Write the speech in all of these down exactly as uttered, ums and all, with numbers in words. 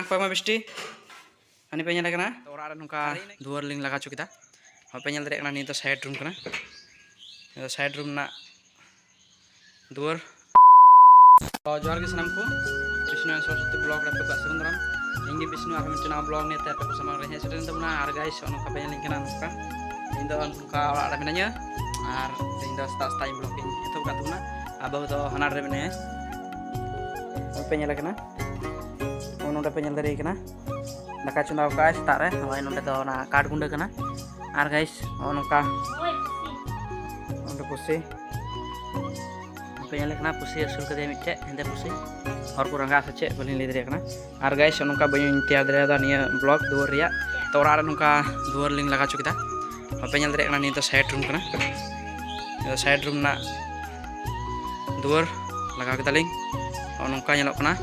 ᱚᱠᱚᱭ ᱢᱟ ᱵᱤᱥᱴᱤ? ᱦᱟᱹᱱᱤ ᱯᱮ ᱧᱮᱞᱮ ᱠᱟᱱᱟ? ᱛᱚ ᱚᱲᱟᱜ ᱨᱮ ᱱᱚᱝᱠᱟ ᱫᱩᱣᱟᱹᱨ ᱞᱤᱧ ᱞᱟᱜᱟ ᱦᱚᱪᱚ ᱠᱮᱫᱟ᱾ ᱦᱚᱸ ᱯᱮ ᱧᱮᱞ ᱫᱟᱲᱮᱭᱟᱜ ᱠᱟᱱᱟ, ᱱᱤᱭᱟᱹ ᱫᱚ ᱥᱟᱭᱤᱰ ᱨᱩᱢ ᱠᱟᱱᱟ᱾ ᱱᱤᱭᱟᱹ ᱫᱚ ᱥᱟᱭᱤᱰ ᱨᱩᱢ ᱨᱮᱱᱟᱜ ᱫᱩᱣᱟᱹᱨ᱾ ᱛᱚ ᱡᱚᱦᱟᱨ ᱜᱮ ᱥᱟᱱᱟᱢ ᱠᱚ, ᱵᱤᱥᱱᱩ ᱥᱚᱨᱚᱥᱚᱛᱤ ᱵᱞᱚᱜ ᱨᱮ ᱟᱯᱮ ᱠᱚᱣᱟᱜ ᱥᱟᱹᱜᱩᱱ ᱫᱟᱨᱟᱢ᱾ ᱤᱧ ᱜᱮ ᱵᱤᱥᱱᱩ, ᱟᱨᱦᱚᱸ ᱢᱤᱫᱴᱮᱱ ᱱᱟᱣᱟ ᱵᱞᱚᱜ ᱱᱤᱭᱮ ᱛᱮ ᱟᱯᱮ ᱠᱚ ᱥᱟᱢᱟᱝ ᱨᱮ ᱦᱮᱡ ᱥᱮᱴᱮᱨ ᱮᱱ ᱛᱟᱵᱚᱱᱟ᱾ ᱟᱨ ᱜᱟᱭᱤᱥ, ᱱᱚᱜᱼᱚ ᱱᱚᱝᱠᱟ ᱯᱮ ᱧᱮᱞᱤᱧ ᱠᱟᱱᱟ, ᱱᱚᱝᱠᱟ ᱤᱧ ᱫᱚ ᱱᱚᱝᱠᱟ ᱚᱲᱟᱜ ᱨᱮ ᱢᱤᱱᱟᱹᱧᱟ᱾ ᱟᱨ ᱤᱧ ᱫᱚ ᱥᱮᱛᱟᱜ ᱥᱮᱛᱟᱜ ᱤᱧ ᱵᱞᱚᱜ ᱤᱧ ᱮᱛᱚᱦᱚᱵ ᱠᱟᱜ ᱛᱟᱵᱚᱱᱟ᱾ ᱟᱨ ᱵᱟᱹᱦᱩ ᱫᱚ ᱦᱟᱱᱟ ᱨᱮ ᱢᱮᱱᱟᱭᱟ, ᱱᱚᱜᱼᱚᱭ ᱯᱮ ᱧᱮᱞᱮ ᱠᱟᱱᱟ, ᱱᱚᱜᱼᱚ ᱱᱚᱰᱮ ᱯᱮ ᱧᱮᱞ ᱫᱟᱲᱮᱭᱟᱭ ᱠᱟᱱᱟ, ᱫᱟᱠᱟ ᱪᱚᱸᱫᱟ ᱟᱠᱟᱫᱼᱟᱭ ᱥᱮᱛᱟᱜ ᱨᱮ᱾ ᱱᱚᱜᱼᱚᱭ ᱱᱚᱰᱮ ᱫᱚ ᱚᱱᱟ ᱠᱟᱴ ᱜᱩᱸᱰᱟᱹ ᱠᱟᱱᱟ᱾ ᱟᱨ ᱜᱟᱭᱤᱥ, ᱱᱚᱜᱼᱚ ᱱᱚᱝᱠᱟ ᱚᱸᱰᱮ ᱯᱩᱥᱤ, ᱯᱮ ᱧᱮᱞᱮ ᱠᱟᱱᱟ, ᱯᱩᱥᱤ ᱟᱹᱥᱩᱞ ᱠᱟᱫᱮᱭᱟ ᱢᱤᱫᱴᱮᱡ ᱦᱮᱸᱫᱮ ᱯᱩᱥᱤ᱾ ᱦᱚᱲ ᱠᱚ ᱨᱟᱸᱜᱟ ᱥᱮ ᱪᱮᱫ, ᱵᱟᱹᱞᱤᱧ ᱞᱟᱹᱭ ᱫᱟᱲᱮᱭᱟᱜ ᱠᱟᱱᱟ᱾ ᱟᱨ ᱜᱟᱭᱤᱥ, ᱱᱚᱝᱠᱟ ᱵᱟᱹᱧ ᱛᱮᱭᱟᱨ ᱫᱟᱲᱮᱭᱟᱫᱟ ᱱᱤᱭᱟᱹ ᱵᱞᱚᱜ ᱫᱩᱣᱟᱹᱨ ᱨᱮᱭᱟᱜ᱾ ᱛᱚ ᱚᱲᱟᱜ ᱨᱮ ᱱᱚᱝᱠᱟ ᱫᱩᱣᱟᱹᱨ ᱞᱤᱧ ᱞᱟᱜᱟ ᱦᱚᱪᱚ ᱠᱮᱫᱟ᱾ ᱵᱟᱯᱮ ᱧᱮᱞ ᱫᱟᱲᱮᱭᱟᱜ ᱠᱟᱱᱟ, ᱱᱤᱭᱟᱹ ᱫᱚ ᱥᱟᱭᱤᱰ ᱨᱩᱢ ᱠᱟᱱᱟ᱾ ᱱᱤᱭᱟᱹ ᱫᱚ ᱥᱟᱭᱤᱰ ᱨᱩᱢ ᱨᱮᱱᱟᱜ ᱫᱩᱣᱟᱹᱨ ᱞᱟᱜᱟᱣ ᱠᱮᱫᱟᱞᱤᱧ᱾ ᱱᱚᱜᱼᱚ ᱱᱚᱝᱠᱟ ᱧᱮᱞᱚᱜ ᱠᱟᱱᱟ᱾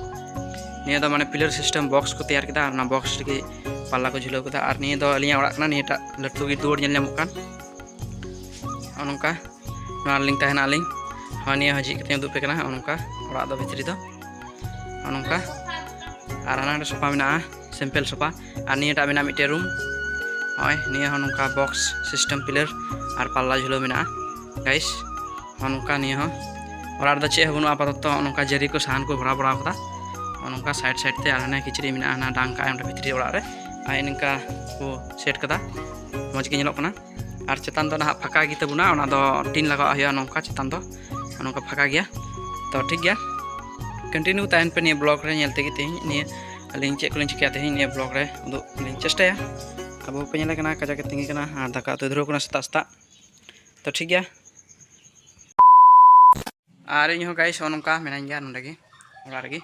ᱱᱤᱭᱟᱹ ᱫᱚ ᱢᱟᱱᱮ ᱯᱤᱞᱟᱨ ᱥᱤᱥᱴᱮᱢ ᱵᱚᱠᱥ ᱠᱚ ᱛᱮᱭᱟᱨ ᱠᱮᱫᱟ, ᱟᱨ ᱚᱱᱟ ᱵᱚᱠᱥ ᱨᱮᱜᱮ ᱯᱟᱞᱞᱟ ᱠᱚ ᱡᱷᱩᱞᱟᱹᱣ ᱠᱮᱫᱟ᱾ ᱟᱨ ᱱᱤᱭᱟᱹ ᱫᱚ ᱟᱹᱞᱤᱧᱟᱜ ᱚᱲᱟᱜ ᱠᱟᱱᱟ, ᱱᱤᱭᱟᱹᱴᱟᱜ ᱞᱟᱹᱴᱩ ᱜᱮ ᱫᱩᱣᱟᱹᱨ ᱧᱮᱞ ᱧᱟᱢᱚᱜ ᱠᱟᱱ᱾ ᱱᱚᱜᱼᱚ ᱱᱚᱝᱠᱟ ᱱᱚᱣᱟ ᱨᱮᱞᱤᱧ ᱛᱟᱦᱮᱱᱟ ᱟᱹᱞᱤᱧ᱾ ᱦᱚᱸ, ᱱᱤᱭᱟᱹ ᱦᱚᱸ ᱡᱷᱤᱡ ᱠᱟᱛᱮᱧ ᱩᱫᱩᱜ ᱟᱯᱮ ᱠᱟᱱᱟ᱾ ᱱᱚᱜᱼᱚ ᱱᱚᱝᱠᱟ ᱚᱲᱟᱜ ᱫᱚ ᱵᱷᱤᱛᱨᱤ ᱫᱚ ᱱᱚᱜᱼᱚ ᱱᱚᱝᱠᱟ᱾ ᱟᱨ ᱦᱟᱱᱟ ᱱᱚᱰᱮ ᱥᱳᱯᱷᱟ ᱢᱮᱱᱟᱜᱼᱟ, ᱥᱤᱢᱯᱮᱞ ᱥᱳᱯᱷᱟ᱾ ᱟᱨ ᱱᱤᱭᱟᱹᱴᱟᱜ ᱢᱮᱱᱟᱜᱼᱟ ᱢᱤᱫᱴᱮᱱ ᱨᱩᱢ᱾ ᱱᱚᱜᱼᱚᱭ ᱱᱤᱭᱟᱹ ᱦᱚᱸ ᱱᱚᱝᱠᱟ ᱵᱚᱠᱥ ᱥᱤᱥᱴᱮᱢ ᱯᱤᱞᱟᱨ ᱟᱨ ᱯᱟᱞᱞᱟ ᱡᱷᱩᱞᱟᱹᱣ ᱢᱮᱱᱟᱜᱼᱟ ᱜᱟᱭᱤᱥ᱾ ᱱᱚᱜᱼᱚ ᱱᱚᱝᱠᱟ ᱱᱤᱭᱟᱹ ᱦᱚᱸ᱾ ᱚᱲᱟᱜ ᱨᱮᱫᱚ ᱪᱮᱫ ᱦᱚᱸ ᱵᱟᱹᱱᱩᱜᱼᱟ ᱟᱯᱟᱛᱚᱛᱚ, ᱱᱚᱜᱼᱚ ᱱᱚᱝᱠᱟ ᱡᱟᱹᱨᱤ ᱠᱚ ᱥᱟᱦᱟᱱ ᱠᱚ ᱵᱷᱚᱨᱟᱣ ᱵᱟᱲᱟ ᱠᱟᱫᱟ᱾ ᱱᱚᱜᱼᱚ ᱱᱚᱝᱠᱟ ᱥᱟᱭᱤᱰ ᱥᱟᱭᱤᱰ ᱛᱮ ᱟᱨ ᱦᱟᱱᱮ ᱠᱤᱪᱨᱤᱡ ᱢᱮᱱᱟᱜᱼᱟ, ᱦᱟᱱᱟ ᱰᱟᱝ ᱠᱟᱜᱼᱟᱭ ᱚᱸᱰᱮ ᱵᱷᱤᱛᱨᱤ ᱚᱲᱟᱜ ᱨᱮ᱾ ᱟᱨ ᱱᱤᱝᱠᱟ ᱠᱚ ᱥᱮᱴ ᱠᱟᱫᱟ, ᱢᱚᱡᱽ ᱜᱮ ᱧᱮᱞᱚᱜ ᱠᱟᱱᱟ᱾ ᱟᱨ ᱪᱮᱛᱟᱱ ᱫᱚ ᱱᱟᱦᱟᱜ ᱯᱷᱟᱸᱠᱟ ᱜᱮ ᱛᱟᱵᱚᱱᱟ, ᱚᱱᱟ ᱫᱚ ᱴᱤᱱ ᱞᱟᱜᱟᱣᱟᱜ ᱦᱩᱭᱩᱜᱼᱟ᱾ ᱱᱚᱝᱠᱟ ᱪᱮᱛᱟᱱ ᱫᱚ ᱱᱚᱝᱠᱟ ᱯᱷᱟᱸᱠᱟ ᱜᱮᱭᱟ᱾ ᱛᱚ ᱴᱷᱤᱠ ᱜᱮᱭᱟ, ᱠᱚᱱᱴᱤᱱᱤᱭᱩ ᱛᱟᱦᱮᱱ ᱯᱮ ᱱᱤᱭᱟᱹ ᱵᱞᱚᱜ ᱨᱮ᱾ ᱧᱮᱞ ᱛᱮᱜᱮ ᱛᱮᱦᱮᱧ ᱱᱤᱭᱟᱹ ᱟᱹᱞᱤᱧ ᱪᱮᱫ ᱠᱚᱞᱤᱧ ᱪᱤᱠᱟᱹᱭᱟ ᱛᱮᱦᱮᱧ ᱱᱤᱭᱟᱹ ᱵᱞᱚᱜ ᱨᱮ ᱩᱫᱩᱜ ᱞᱤᱧ ᱪᱮᱥᱴᱟᱭᱟ᱾ ᱟᱵᱚ ᱯᱮ ᱧᱮᱞᱮ ᱠᱟᱱᱟ, ᱠᱟᱡᱟᱠ ᱮ ᱛᱤᱸᱜᱤ ᱠᱟᱱᱟ ᱟᱨ ᱫᱟᱠᱟ ᱩᱛᱩ ᱫᱷᱩᱨᱟᱹᱣ ᱠᱟᱱᱟ ᱥᱮᱛᱟᱜ ᱥᱮᱛᱟᱜ᱾ ᱛᱚ ᱴᱷᱤᱠ ᱜᱮᱭᱟ᱾ ᱟᱨ ᱤᱧ ᱦᱚᱸ ᱜᱟᱭᱤᱥ ᱱᱚᱜᱼᱚ ᱱᱚᱝᱠᱟ ᱢᱮᱱᱟᱹᱧ ᱜᱮᱭᱟ ᱱᱚᱸᱰᱮ ᱜᱮ, ᱚᱲᱟᱜ ᱨᱮᱜᱮ᱾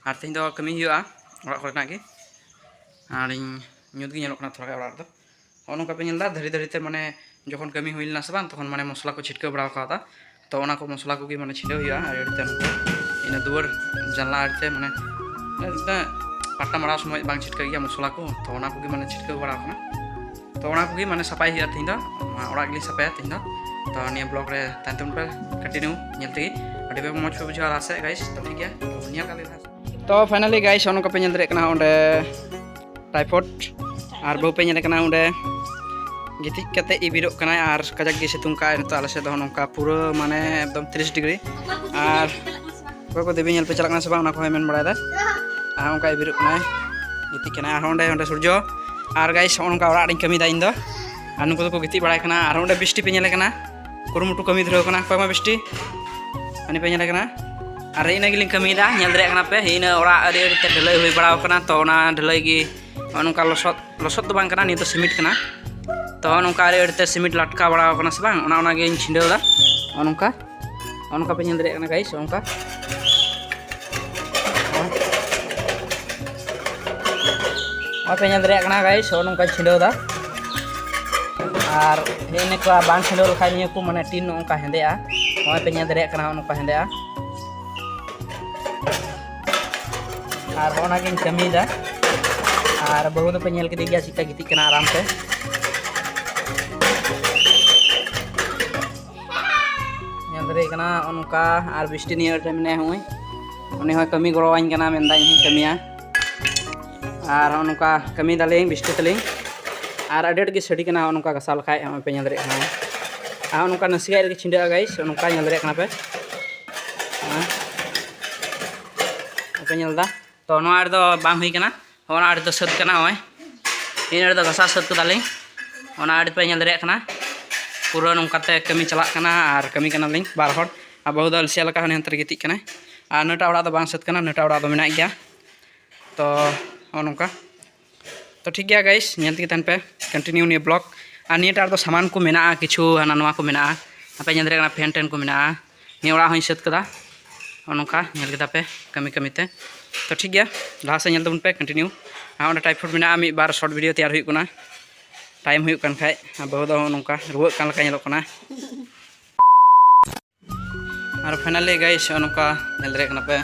ᱟᱨ ᱛᱮᱦᱮᱧ ᱫᱚ ᱠᱟᱹᱢᱤ ᱦᱩᱭᱩᱜᱼᱟ ᱚᱲᱟᱜ ᱠᱚᱨᱮᱱᱟᱜ ᱜᱮ᱾ ᱟᱨ ᱤᱧ ᱧᱩᱛ ᱜᱮ ᱧᱮᱞᱚᱜ ᱠᱟᱱᱟ ᱛᱷᱚᱲᱟ ᱜᱟᱱ ᱚᱲᱟᱜ ᱨᱮᱫᱚ᱾ ᱱᱚᱜᱼᱚ ᱱᱚᱝᱠᱟ ᱯᱮ ᱧᱮᱞ ᱮᱫᱟ, ᱫᱷᱟᱨᱮ ᱫᱷᱟᱨᱮ ᱛᱮ ᱢᱟᱱᱮ ᱡᱚᱠᱷᱚᱱ ᱠᱟᱹᱢᱤ ᱦᱩᱭ ᱞᱮᱱᱟ ᱥᱮ ᱵᱟᱝ, ᱛᱚᱠᱷᱚᱱ ᱢᱟᱱᱮ ᱢᱚᱥᱞᱟ ᱠᱚ ᱪᱷᱤᱴᱠᱟᱹᱣ ᱵᱟᱲᱟ ᱠᱟᱣᱫᱟ᱾ ᱛᱚ ᱚᱱᱟ ᱠᱚ ᱢᱚᱥᱞᱟ ᱠᱚᱜᱮ ᱢᱟᱱᱮ ᱪᱷᱤᱴᱟᱹᱣ ᱦᱩᱭᱩᱜᱼᱟ ᱟᱹᱰᱤ ᱟᱹᱰᱤ ᱛᱮ ᱱᱚᱝᱠᱟ᱾ ᱤᱱᱟᱹ ᱫᱩᱣᱟᱹᱨ ᱡᱟᱱᱞᱟ ᱟᱹᱰᱤ ᱛᱮ ᱢᱟᱱᱮ ᱯᱟᱴᱟ ᱢᱟᱨᱟᱣ ᱥᱚᱢᱚᱭ ᱵᱟᱝ ᱪᱷᱤᱴᱠᱟᱹᱜ ᱜᱮᱭᱟ ᱢᱚᱥᱞᱟ ᱠᱚ, ᱛᱚ ᱚᱱᱟ ᱠᱚᱜᱮ ᱢᱟᱱᱮ ᱪᱷᱤᱴᱠᱟᱹᱣ ᱵᱟᱲᱟ ᱠᱟᱱᱟ᱾ ᱛᱚ ᱚᱱᱟ ᱠᱚᱜᱮ ᱢᱟᱱᱮ ᱥᱟᱯᱷᱟᱭ ᱦᱩᱭᱩᱜᱼᱟ ᱛᱮᱦᱮᱧ ᱫᱚ᱾ ᱚᱲᱟᱜ ᱜᱮᱞᱤᱧ ᱥᱟᱯᱷᱟᱭᱟ ᱛᱮᱦᱮᱧ ᱫᱚ᱾ ᱛᱚ ᱱᱤᱭᱟᱹ ᱵᱞᱚᱜ ᱨᱮ ᱛᱟᱦᱮᱱ ᱛᱟᱵᱚᱱ ᱯᱮ ᱠᱚᱱᱴᱤᱱᱤᱣ, ᱧᱮᱞ ᱛᱮᱜᱮ ᱟᱹᱰᱤ ᱢᱚᱡᱽ ᱯᱮ ᱵᱩᱡᱷᱟᱹᱣᱟ ᱟᱥᱮ ᱜᱟᱭᱤᱥ᱾ ᱛᱚ ᱴᱷᱤᱠ ᱜᱮᱭᱟ, ᱛᱚ ᱧᱮᱞ ᱠᱟᱜ ᱞᱮ ᱞᱟᱦᱟ ᱥᱮᱫ᱾ ᱛᱚ finally guys, ᱱᱚᱜᱼᱚ ᱱᱚᱝᱠᱟ ᱯᱮ ᱧᱮᱞ ᱫᱟᱲᱮᱭᱟᱜ ᱠᱟᱱᱟ ᱚᱸᱰᱮ typhoid, ᱟᱨ ᱵᱟᱹᱦᱩ ᱯᱮ ᱧᱮᱞᱮ ᱠᱟᱱᱟ ᱚᱸᱰᱮ ᱜᱤᱛᱤᱡ ᱠᱟᱛᱮ ᱤᱵᱤᱨᱚᱜ ᱠᱟᱱᱟᱭ, ᱟᱨ ᱠᱟᱡᱟᱠ ᱜᱮ ᱥᱤᱛᱩᱝ ᱠᱟᱜᱼᱟᱭ ᱱᱤᱛᱚᱜ ᱟᱞᱮ ᱥᱮᱫ ᱫᱚ᱾ ᱱᱚᱝᱠᱟ ᱯᱩᱨᱟᱹ ᱢᱟᱱᱮ ᱮᱠᱫᱚᱢ ᱛᱤᱨᱤᱥ ᱰᱤᱜᱽᱨᱤ᱾ ᱟᱨ ᱚᱠᱚᱭ ᱠᱚ ᱫᱮᱵᱤ ᱧᱮᱞ ᱯᱮ ᱪᱟᱞᱟᱜ ᱠᱟᱱᱟ ᱥᱮ ᱵᱟᱝ, ᱚᱱᱟ ᱠᱚᱦᱚᱸᱭ ᱢᱮᱱ ᱵᱟᱲᱟᱭᱮᱫᱟ᱾ ᱟᱨ ᱚᱱᱠᱟ ᱤᱵᱤᱨᱚᱜ ᱠᱟᱱᱟᱭ, ᱜᱤᱛᱤᱡ ᱠᱟᱱᱟᱭ᱾ ᱟᱨ ᱚᱸᱰᱮ ᱚᱸᱰᱮ ᱥᱩᱨᱡᱚ, ᱟᱨ guys, ᱱᱚᱜᱼᱚ ᱱᱚᱝᱠᱟ ᱚᱲᱟᱜ ᱨᱤᱧ ᱠᱟᱹᱢᱤᱭᱮᱫᱟ ᱤᱧ ᱫᱚ᱾ ᱟᱨ ᱱᱩᱠᱩ ᱫᱚᱠᱚ ᱜᱤᱛᱤᱡ ᱵᱟᱲᱟᱭ ᱠᱟᱱᱟ᱾ ᱟᱨ ᱚᱸᱰᱮ ᱵᱤᱥᱴᱤ ᱯᱮ ᱧᱮᱞᱮ ᱠᱟᱱᱟ, ᱠᱩᱨᱩᱢᱩᱴᱩ ᱠᱟᱹᱢᱤ ᱫᱷᱩᱨᱟᱹᱣ ᱠᱟᱱᱟ᱾ ᱚᱠᱚᱭ ᱢᱟ ᱵᱤᱥᱴᱤ? ᱦᱟᱹᱱᱤ ᱯᱮ ᱧᱮᱞᱮ ᱠᱟᱱᱟ᱾ ᱟᱨ ᱤᱱᱟᱹ ᱜᱮᱞᱤᱧ ᱠᱟᱹᱢᱤᱭᱮᱫᱟ, ᱧᱮᱞ ᱫᱟᱲᱮᱭᱟᱜ ᱠᱟᱱᱟ ᱯᱮ, ᱤᱱᱟᱹ ᱚᱲᱟᱜ ᱟᱹᱨᱤ ᱟᱹᱨᱤᱛᱮ ᱰᱷᱟᱹᱞᱟᱹᱭ ᱦᱩᱭ ᱵᱟᱲᱟᱣ ᱠᱟᱱᱟ᱾ ᱛᱚ ᱚᱱᱟ ᱰᱷᱟᱹᱞᱟᱹᱭ ᱜᱮ ᱱᱚᱜᱼᱚ ᱱᱚᱝᱠᱟ ᱞᱚᱥᱚᱫ, ᱞᱚᱥᱚᱫ ᱫᱚ ᱵᱟᱝ ᱠᱟᱱᱟ, ᱱᱤᱭᱟᱹ ᱫᱚ ᱥᱤᱢᱤᱴ ᱠᱟᱱᱟ᱾ ᱛᱚ ᱱᱚᱜᱼᱚ ᱱᱚᱝᱠᱟ ᱟᱹᱨᱤ ᱟᱹᱨᱤᱛᱮ ᱥᱤᱢᱤᱴ ᱞᱟᱴᱠᱟ ᱵᱟᱲᱟᱣ ᱠᱟᱱᱟ ᱥᱮ ᱵᱟᱝ, ᱚᱱᱟ ᱚᱱᱟᱜᱤᱧ ᱪᱷᱤᱸᱰᱟᱹᱣ ᱮᱫᱟ᱾ ᱱᱚᱜᱼᱚ ᱱᱚᱝᱠᱟ, ᱱᱚᱜᱼᱚ ᱱᱚᱝᱠᱟ ᱯᱮ ᱧᱮᱞ ᱫᱟᱲᱮᱭᱟᱜ ᱠᱟᱱᱟ guys, ᱱᱚᱜᱼᱚ ᱱᱚᱝᱠᱟ᱾ ᱱᱚᱜᱼᱚᱭ ᱯᱮ ᱧᱮᱞ ᱫᱟᱲᱮᱭᱟᱜ ᱠᱟᱱᱟ guys, ᱱᱚᱜᱼᱚ ᱱᱚᱝᱠᱟᱧ ᱪᱷᱤᱸᱰᱟᱹᱣ ᱮᱫᱟ᱾ ᱟᱨ ᱦᱮᱸ, ᱱᱤᱭᱟᱹ ᱠᱚ ᱵᱟᱝ ᱪᱷᱤᱸᱰᱟᱹᱣ ᱞᱮᱠᱷᱟᱱ ᱱᱤᱭᱟᱹ ᱠᱚ ᱢᱟᱱᱮ ᱴᱤᱱ ᱱᱚᱜᱼᱚ ᱱᱚᱝᱠᱟ ᱦᱮᱸᱫᱮᱜᱼᱟ᱾ ᱱᱚᱜᱼᱚᱭ ᱯᱮ ᱧᱮᱞ ᱫᱟᱲᱮᱭᱟᱜ ᱠᱟᱱᱟ, ᱱᱚᱜᱼᱚ ᱱᱚᱝᱠᱟ ᱦᱮᱸᱫᱮᱜᱼᱟ᱾ ᱟᱨ ᱦᱚᱸᱜᱼᱚ ᱱᱟ ᱜᱤᱧ ᱠᱟᱹᱢᱤᱭᱮᱫᱟ᱾ ᱟᱨ ᱵᱟᱹᱦᱩ ᱫᱚᱯᱮ ᱧᱮᱞ ᱠᱮᱫᱮ ᱜᱮᱭᱟ ᱪᱮᱫᱠᱟ ᱜᱤᱛᱤᱡ ᱠᱟᱱᱟ ᱟᱨᱟᱢ ᱛᱮ᱾ ᱧᱮᱞ ᱫᱟᱲᱮᱭᱟᱜ ᱠᱟᱱᱟ ᱱᱚᱜᱼᱚ ᱱᱚᱝᱠᱟ᱾ ᱟᱨ ᱵᱤᱥᱴᱤ ᱱᱤᱭᱟᱹ ᱨᱮ ᱢᱮᱱᱟᱭᱟ, ᱦᱚᱸᱜᱼᱚᱭ ᱩᱱᱤ ᱦᱚᱸᱭ ᱠᱟᱹᱢᱤ ᱜᱚᱲᱚᱣᱟᱹᱧ ᱠᱟᱱᱟ, ᱢᱮᱱᱫᱟ ᱤᱧ ᱦᱚᱸᱧ ᱠᱟᱹᱢᱤᱭᱟ᱾ ᱟᱨ ᱱᱚᱜᱼᱚ ᱱᱚᱝᱠᱟ ᱠᱟᱹᱢᱤ ᱫᱟᱞᱤᱧ ᱵᱤᱥᱴᱤ ᱛᱟᱹᱞᱤᱧ᱾ ᱟᱨ ᱟᱹᱰᱤ ᱟᱸᱴ ᱜᱮ ᱥᱟᱰᱮ ᱠᱟᱱᱟ ᱱᱚᱜᱼᱚ ᱱᱚᱝᱠᱟ ᱜᱷᱟᱥᱟᱣ ᱞᱮᱠᱷᱟᱡ, ᱱᱚᱜᱼᱚᱭ ᱯᱮ ᱧᱮᱞ ᱫᱟᱲᱮᱭᱟᱜ ᱠᱟᱱᱟ᱾ ᱟᱨ ᱱᱚᱜᱼᱚ ᱱᱚᱝᱠᱟ ᱱᱟᱥᱮᱭᱟᱜ ᱨᱮᱜᱮ ᱪᱷᱤᱸᱰᱟᱹᱜᱼᱟ guys, ᱱᱚᱜᱼᱚ ᱱᱚᱝᱠᱟ ᱧᱮᱞ ᱫᱟᱲᱮᱭᱟᱜ ᱠᱟᱱᱟ ᱯᱮ᱾ ᱦᱮᱸ, ᱯᱮ ᱧᱮᱞ ᱮᱫᱟ᱾ ᱛᱚ ᱱᱚᱣᱟ ᱨᱮᱫᱚ ᱵᱟᱝ ᱦᱩᱭ ᱠᱟᱱᱟ, ᱚᱱᱟ ᱟᱹᱰᱤ ᱫᱚ ᱥᱟᱹᱛ ᱠᱟᱱᱟ᱾ ᱱᱚᱜᱼᱚᱭ ᱤᱱᱟᱹ ᱨᱮᱫᱚ ᱜᱷᱟᱥᱟᱣ ᱥᱟᱹᱛ ᱠᱟᱫᱟᱞᱤᱧ, ᱚᱱᱟ ᱟᱹᱰᱤ ᱯᱮ ᱧᱮᱞ ᱫᱟᱲᱮᱭᱟᱜ ᱠᱟᱱᱟ᱾ ᱯᱩᱨᱟᱹ ᱱᱚᱝᱠᱟᱛᱮ ᱠᱟᱹᱢᱤ ᱪᱟᱞᱟᱜ ᱠᱟᱱᱟ ᱟᱨ ᱠᱟᱹᱢᱤ ᱠᱟᱱᱟᱞᱤᱧ ᱵᱟᱨ ᱦᱚᱲ᱾ ᱟᱨ ᱵᱟᱹᱦᱩ ᱫᱚ ᱟᱞᱥᱤᱭᱟ ᱞᱮᱠᱟ ᱦᱟᱱᱮ ᱦᱟᱱᱛᱮ ᱨᱮ ᱜᱤᱛᱤᱡ ᱠᱟᱱᱟᱭ᱾ ᱟᱨ ᱱᱟᱹᱴᱟ ᱚᱲᱟᱜ ᱫᱚ ᱵᱟᱝ ᱥᱟᱹᱛ ᱠᱟᱱᱟ, ᱱᱟᱹᱴᱟ ᱚᱲᱟᱜ ᱫᱚ ᱢᱮᱱᱟᱜ ᱜᱮᱭᱟ᱾ ᱛᱚ ᱱᱚᱜᱼᱚ ᱱᱚᱝᱠᱟ᱾ ᱛᱚ ᱴᱷᱤᱠ ᱜᱮᱭᱟ guys, ᱧᱮᱞ ᱛᱮᱜᱮ ᱛᱟᱦᱮᱱ ᱯᱮ, continue ᱱᱤᱭᱟᱹ vlog᱾ ᱟᱨ ᱱᱤᱭᱟᱹᱴᱟᱜ ᱨᱮᱫᱚ ᱥᱟᱢᱟᱱ ᱠᱚ ᱢᱮᱱᱟᱜᱼᱟ ᱠᱤᱪᱷᱩ, ᱦᱟᱱᱟ ᱱᱚᱣᱟ ᱠᱚ ᱢᱮᱱᱟᱜᱼᱟ, ᱟᱯᱮ ᱧᱮᱞ ᱫᱟᱲᱮᱭᱟᱜ ᱠᱟᱱᱟ fan ᱴᱮᱱ ᱠᱚ ᱢᱮᱱᱟᱜᱼᱟ᱾ ᱱᱤᱭᱟᱹ ᱚᱲᱟᱜ ᱦᱚᱸᱧ ᱥᱟᱹᱛ ᱠᱟᱫᱟ, ᱱᱚᱜᱼᱚ ᱱᱚᱝᱠᱟ ᱧᱮᱞ ᱠᱮᱫᱟ ᱯᱮ ᱠᱟᱹᱢᱤ ᱠᱟᱹᱢᱤ ᱛᱮ᱾ ᱛᱚ ᱴᱷᱤᱠ ᱜᱮᱭᱟ, ᱞᱟᱦᱟ ᱥᱮᱫ ᱧᱮᱞ ᱛᱟᱵᱚᱱ ᱯᱮ continue᱾ ᱟᱨ ᱚᱸᱰᱮ typhoid ᱢᱮᱱᱟᱜᱼᱟ, ᱢᱤᱫ ᱵᱟᱨ short video ᱛᱮᱭᱟᱨ ᱦᱩᱭᱩᱜ ᱠᱟᱱᱟ, time ᱦᱩᱭᱩᱜ ᱠᱟᱱ ᱠᱷᱟᱡ᱾ ᱟᱨ ᱵᱟᱹᱦᱩ ᱫᱚ ᱱᱚᱜᱼᱚ ᱱᱚᱝᱠᱟ ᱨᱩᱣᱟᱹᱜ ᱠᱟᱱ ᱞᱮᱠᱟ ᱧᱮᱞᱚᱜ ᱠᱟᱱᱟ᱾ ᱟᱨ finally guys, ᱱᱚᱜᱼᱚ ᱱᱚᱝᱠᱟ ᱧᱮᱞ ᱫᱟᱲᱮᱭᱟᱜ ᱠᱟᱱᱟ ᱯᱮ,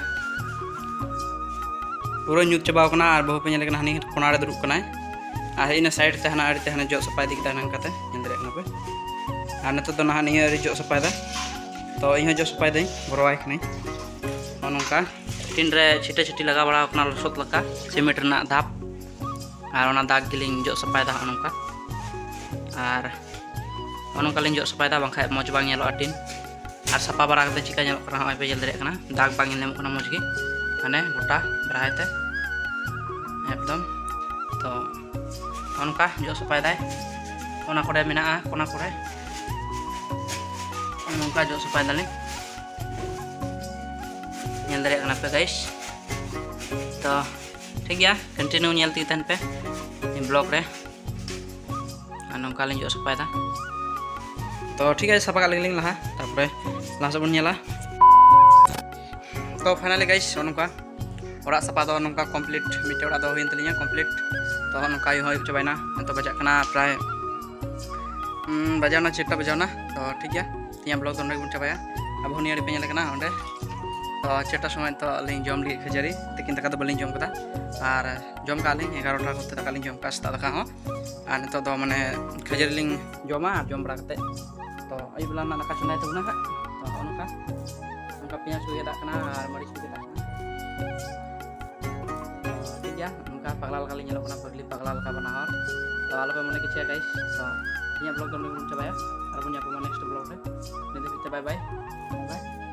ᱯᱩᱨᱟᱹ ᱧᱩᱛ ᱪᱟᱵᱟᱣ ᱠᱟᱱᱟ᱾ ᱟᱨ ᱵᱟᱹᱦᱩ ᱯᱮ ᱧᱮᱞᱮ ᱠᱟᱱᱟ, ᱦᱟᱹᱱᱤ ᱠᱚᱱᱟ ᱨᱮ ᱫᱩᱲᱩᱵ ᱠᱟᱱᱟᱭ᱾ ᱟᱨ ᱤᱱᱟᱹ side ᱛᱮ ᱦᱟᱱᱟ ᱟᱲᱮ ᱛᱮ ᱦᱟᱱᱮ ᱡᱚᱜ ᱥᱟᱯᱷᱟᱭ ᱤᱫᱤ ᱠᱮᱫᱟ ᱦᱟᱱᱟ ᱠᱟᱛᱮ, ᱧᱮᱞ ᱫᱟᱲᱮᱭᱟᱜ ᱠᱟᱱᱟ ᱯᱮ᱾ ᱟᱨ ᱱᱤᱛᱚᱜ ᱫᱚ ᱱᱟᱦᱟᱜ ᱱᱤᱭᱟᱹ ᱟᱹᱨᱤ ᱡᱚᱜ ᱥᱟᱯᱷᱟᱭᱮᱫᱟ, ᱛᱚ ᱤᱧ ᱦᱚᱸ ᱡᱚᱜ ᱥᱟᱯᱷᱟᱭ ᱫᱟᱹᱧ, ᱜᱚᱲᱚᱣᱟᱭ ᱠᱟᱹᱱᱟᱹᱧ᱾ ᱱᱚᱜᱼᱚ ᱱᱚᱝᱠᱟ ᱴᱤᱱ ᱨᱮ ᱪᱷᱤᱴᱟᱹ ᱪᱷᱤᱴᱤ ᱞᱟᱜᱟᱣ ᱵᱟᱲᱟ ᱟᱠᱟᱱᱟ ᱞᱚᱥᱚᱫ ᱞᱮᱠᱟ, ᱥᱤᱢᱮᱱᱴ ᱨᱮᱱᱟᱜ ᱫᱷᱟᱯ᱾ ᱟᱨ ᱚᱱᱟ ᱫᱟᱜᱽ ᱜᱮᱞᱤᱧ ᱡᱚᱜ ᱥᱟᱯᱷᱟᱭᱮᱫᱟ ᱦᱚᱸᱜᱼᱚ ᱱᱚᱝᱠᱟ᱾ ᱟᱨ ᱦᱚᱸᱜᱼᱚ ᱱᱚᱝᱠᱟ ᱞᱤᱧ ᱡᱚᱜ ᱥᱟᱯᱷᱟᱭᱮᱫᱟ, ᱵᱟᱝᱠᱷᱟᱡ ᱢᱚᱡᱽ ᱵᱟᱝ ᱧᱮᱞᱚᱜᱼᱟ ᱴᱤᱱ᱾ ᱟᱨ ᱥᱟᱯᱷᱟ ᱵᱟᱲᱟ ᱠᱟᱛᱮ ᱪᱮᱠᱟ ᱧᱮᱞᱚᱜ ᱠᱟᱱᱟ, ᱦᱚᱸᱜᱼᱚᱭ ᱯᱮ ᱧᱮᱞ ᱫᱟᱲᱮᱭᱟᱜ ᱠᱟᱱᱟ, ᱫᱟᱜᱽ ᱵᱟᱝ ᱧᱮᱞ ᱧᱟᱢᱚᱜ ᱠᱟᱱᱟ ᱢᱚᱡᱽ ᱜᱮ, ᱢᱟᱱᱮ ᱜᱚᱴᱟ ᱵᱮᱲᱦᱟᱭ ᱛᱮ ᱮᱠᱫᱚᱢ᱾ ᱛᱚ ᱦᱚᱸᱜᱼᱚ ᱱᱚᱝᱠᱟ ᱡᱚᱜ ᱥᱟᱯᱷᱟᱭᱮᱫᱟᱭ, ᱚᱱᱟ ᱠᱚᱨᱮ ᱢᱮᱱᱟᱜᱼᱟ, ᱚᱱᱟ ᱠᱚᱨᱮ ᱱᱚᱝᱠᱟ ᱡᱚᱜ ᱥᱟᱯᱷᱟᱭ ᱫᱟᱞᱤᱧ, ᱧᱮᱞ ᱫᱟᱲᱮᱭᱟᱜ ᱠᱟᱱᱟ ᱯᱮ guys᱾ ᱛᱚ ᱴᱷᱤᱠ ᱜᱮᱭᱟ, continue ᱧᱮᱞ ᱛᱮᱜᱮ ᱛᱟᱦᱮᱱ ᱯᱮ ᱵᱞᱚᱜ ᱨᱮ᱾ ᱟᱨ ᱱᱚᱝᱠᱟ ᱞᱤᱧ ᱡᱚᱜ ᱥᱟᱯᱷᱟᱭᱮᱫᱟ᱾ ᱛᱚ ᱴᱷᱤᱠ ᱟᱪᱷᱮ, ᱥᱟᱯᱷᱟ ᱠᱟᱜ ᱞᱮᱜᱮᱞᱤᱧ ᱞᱟᱦᱟ, ᱛᱟᱨᱯᱚᱨᱮ ᱞᱟᱦᱟ ᱥᱮᱫ ᱵᱚᱱ ᱧᱮᱞᱟ᱾ ᱛᱚ finally guys, ᱱᱚᱜᱼᱚ ᱱᱚᱝᱠᱟ ᱚᱲᱟᱜ ᱥᱟᱯᱷᱟ ᱫᱚ ᱱᱚᱝᱠᱟ complete, ᱢᱤᱫᱴᱮᱡ ᱚᱲᱟᱜ ᱫᱚ ᱦᱩᱭᱮᱱ ᱛᱟᱹᱞᱤᱧᱟ complete᱾ ᱛᱚ ᱦᱚᱸᱜᱼᱚ ᱱᱚᱝᱠᱟ ᱦᱩᱭ ᱪᱟᱵᱟᱭᱮᱱᱟ᱾ ᱱᱤᱛᱚᱜ ᱵᱟᱡᱟᱜ ᱠᱟᱱᱟ ᱯᱨᱟᱭ, ᱩᱸ, ᱵᱟᱡᱟᱣᱱᱟ ᱪᱟᱨᱴᱟ ᱵᱟᱡᱟᱣᱱᱟ᱾ ᱛᱚ ᱴᱷᱤᱠ ᱜᱮᱭᱟ, ᱛᱮᱦᱮᱧᱟᱜ ᱵᱞᱚᱜ ᱫᱚ ᱱᱚᱸᱰᱮ ᱜᱮᱵᱚᱱ ᱪᱟᱵᱟᱭᱟ᱾ ᱟᱵᱚ ᱦᱚᱸ ᱱᱤᱭᱟᱹ ᱟᱹᱰᱤ ᱯᱮ ᱧᱮᱞ ᱠᱟᱱᱟ ᱚᱸᱰᱮ᱾ ᱛᱚ ᱪᱟᱨᱴᱟ ᱥᱚᱢᱚᱭ ᱛᱚ ᱞᱤᱧ ᱡᱚᱢ ᱞᱟᱹᱜᱤᱫ ᱠᱷᱟᱹᱡᱟᱹᱲᱤ, ᱛᱤᱠᱤᱱ ᱫᱟᱠᱟ ᱫᱚ ᱵᱟᱹᱞᱤᱧ ᱡᱚᱢ ᱠᱟᱫᱟ᱾ ᱟᱨ ᱡᱚᱢ ᱠᱟᱜᱼᱟ ᱞᱤᱧ ᱮᱜᱟᱨᱚᱴᱟ ᱠᱚᱛᱮ ᱫᱟᱠᱟ ᱞᱤᱧ ᱡᱚᱢ ᱠᱟᱜᱼᱟ, ᱥᱮᱛᱟᱜ ᱫᱟᱠᱟ ᱦᱚᱸ᱾ ᱟᱨ ᱱᱤᱛᱚᱜ ᱫᱚ ᱢᱟᱱᱮ ᱠᱷᱟᱹᱡᱟᱹᱲᱤ ᱞᱤᱧ ᱡᱚᱢᱟ, ᱟᱨ ᱡᱚᱢ ᱵᱟᱲᱟ ᱠᱟᱛᱮᱫ ᱛᱚ ᱟᱹᱭᱩᱵ ᱵᱮᱞᱟ ᱨᱮᱱᱟᱜ ᱫᱟᱠᱟ ᱪᱚᱸᱫᱟᱭ ᱛᱟᱵᱚᱱᱟ ᱦᱟᱸᱜ᱾ ᱛᱚ ᱦᱚᱸᱜᱼᱚ ᱱᱚᱝᱠᱟ, ᱱᱚᱝᱠᱟ ᱯᱮᱸᱭᱟᱡᱽ ᱠᱚ ᱜᱮᱫᱟᱜ ᱠᱟᱱᱟ ᱟᱨ ᱢᱟᱹᱨᱤᱪ ᱠᱚ ᱜᱮᱫᱟᱜ ᱠᱟᱱᱟ᱾ ᱛᱚ ᱴᱷᱤᱠ ᱜᱮᱭᱟ, ᱱᱚᱝᱠᱟ ᱯᱟᱜᱽᱞᱟ ᱞᱮᱠᱟ ᱞᱤᱧ ᱧᱮᱞᱚᱜ ᱠᱟᱱᱟ, ᱯᱟᱜᱽᱞᱤ ᱯᱟᱜᱽᱞᱟ ᱞᱮᱠᱟ ᱵᱟᱱᱟ ᱦᱚᱲ᱾ ᱛᱚ ᱟᱞᱚᱯᱮ ᱢᱚᱱᱮ ᱠᱮᱪᱮᱭᱟ guys᱾ ᱛᱚ ᱤᱧᱟᱹᱜ ᱵᱞᱚᱜ ᱫᱚ ᱱᱚᱸᱰᱮ ᱜᱮᱵᱚᱱ ᱪᱟᱵᱟᱭᱟ, ᱟᱨ ᱵᱚᱱ ᱧᱟᱯᱟᱢᱟ next ᱵᱞᱚᱜ ᱨᱮ᱾ ᱱᱤᱛ ᱫᱷᱟᱹᱵᱤᱡ ᱛᱮ bye bye, bye bye᱾